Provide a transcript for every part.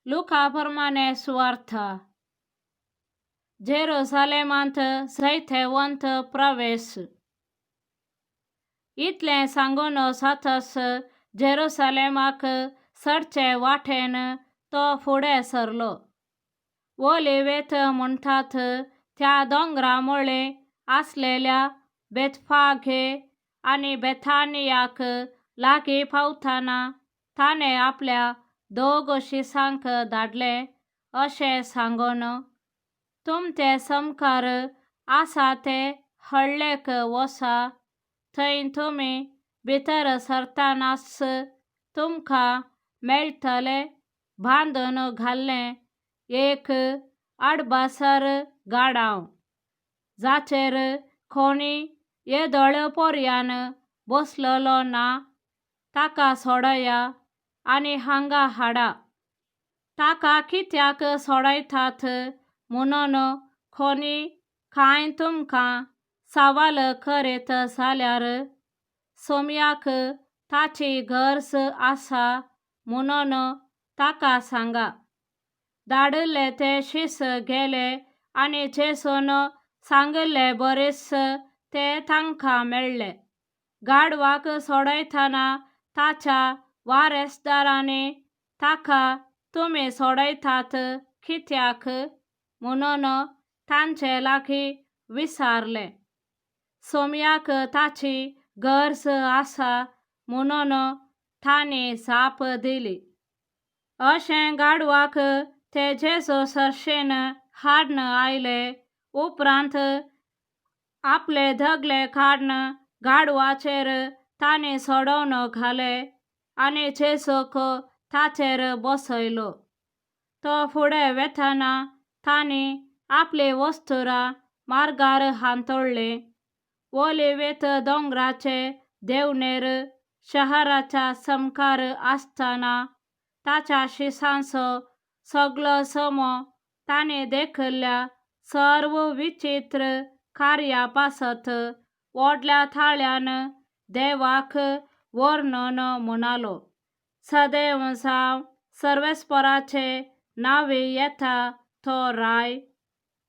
लुका प्रमाणे सुवार्थ. जेरुसलेमांत जैतवंत प्रवेश. इतलें सांगून जातच जेरुसलेमाक चडचे वाटेन तो फुडें सरलो. ओलिवेत म्हणटात त्या दोंगरा मुळे आसलेल्या बेतफागे आनी बेथानियाक लागीं पावतना ताणें आपल्या दोग शिसांक धाडले अशें सांगून, तुमचे सामकार आसा ते हळ्ळेक वसा, थंय तुमी भितर सरतनाच तुमकां मेळटलें बांदून घाल्लें एक आडबासर गाडांव, जाचेर कोणी येदोळ पोरयान बसलेलो ना, ताका सोडया आनी हांगा हाडा. ताका कित्याक सोडयतात म्हणून कोणी कांय तुमकां सवाल करीत जाल्यार सोम्याक ताची गरज आसा म्हणून ताका सांगा. धाडिल्ले ते शीस गेले आनी जेजून सांगिल्ले बरीच ते तांकां मेळ्ळे. गाडवाक सोडयतना ताच्या वारेसदारांनी ताका तुमी सोडयतात कित्याक म्हणून तांचे लागीं विचारलें. सोम्याक ताची गरज आसा म्हणून तांणी जाप दिली. अशें गाडवाक ते जेजू सरशेन हाडून आयले उपरांत आपले दगले काडून गाडवाचेर तांणी सोडोवन घाले आनी जेजूक ताचेर बसयलो. तो फुडें वेतना तांणी आपली वस्तुरां मार्गार हांतुळ्ळीं. ओलिवेत दोंगराचे देंवणेर शहराच्या सामकार आसतना ताच्या शिसांचो सगलो जमो ताणें देखिल्ल्या सर्व विचित्र कार्या पासत व्हडल्या ताळ्यान देवाक वर्णन म्हणालो, सदैव जावं सर्वेस्पराचे नांवे येता तो राय,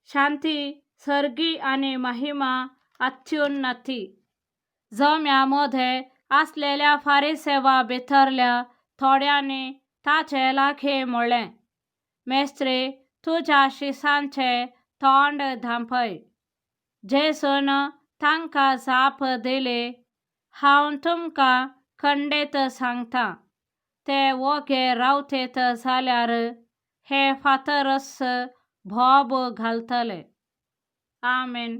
शांती सर्गी आनी महिमा अत्युन्नती. जम्या मदें आसलेल्या फारिसेवा भितरल्या थोड्यांनी ताचे लागीं म्हळें, मेस्त्री, तुज्या शिसांचें तोंड धांपय. जेजून तांकां जाप दिली, हांव तुमकां खंडीत सांगतां, ते वोगे रावतेत जाल्यार हे फातरच बोब घालतले. आमेन.